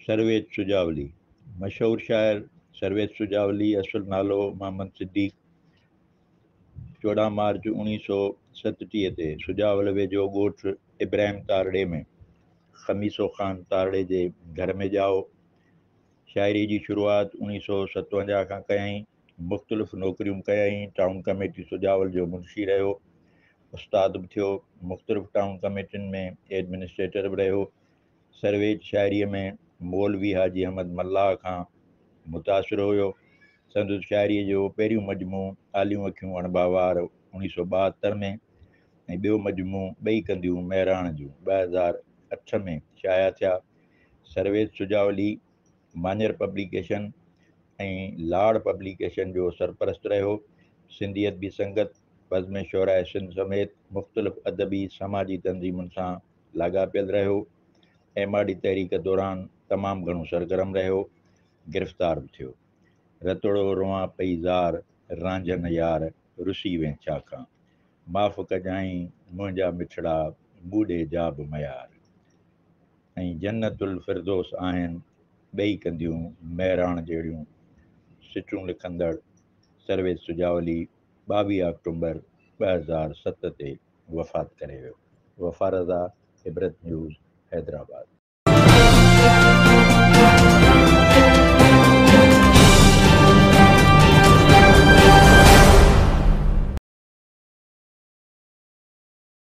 سرويچ سجاولي، مشهور شاعر سرويچ سجاولي، اصل نالو محمد صديق، 14 مارچ 1937 تي سجاول ويجهو ڳوٺ ابراهيم تارڙي ۾ خميسو خان تارڙي جي گهر ۾ ڄائو. شاعريء جي شروعات 1957 کان ڪيائين. مختلف نوڪريون ڪيائين. ٽائون ڪميٽي سجاول جو منشي رهيو. استاد به ٿيو. مختلف ٽائون ڪميٽين ۾ ايڊمنسٽريٽر به رهيو. سرويچ شاعريء ۾ مولوي حاجي احمد ملاح کان متاثر هيو. سندس شاعريء جو پهريون مجموعو آليون اکيون اڻڀا وار 1972 ۾ ۽ ٻيو مجموعو ٻئي ڪنڌيون مهراڻ جون 2008 ۾ شايع ٿيا. سرويچ سجاولي ماڃر پبليڪيشن ۽ لاڙ پبليڪيشن جو سرپرست رهيو. سنڌي ادبي سنگت، بزم شعراء سنڌ سميت مختلف ادبي سماجي تنظيمن سان لاڳاپيل رهيو. ايم آر ڊي تحريڪ دوران تمام گهڻو سرگرم رهيو. گرفتار به ٿيو. رتڙو روئان پئي زار، رانجهن يار، رسي وين ڇا کان. معاف ڪجانء منهنجا مٺڙا، مون ڏي جا به ميار. ۽ جنت الفردوس آهن ٻئي ڪنڌيون مهراڻ جهڙيون سٽون لکندڙ سرويچ سجاولي 22 آڪٽومبر 2007 تي وفات ڪري ويو. وفا رضا، عبرت نيوز، حيدرآباد.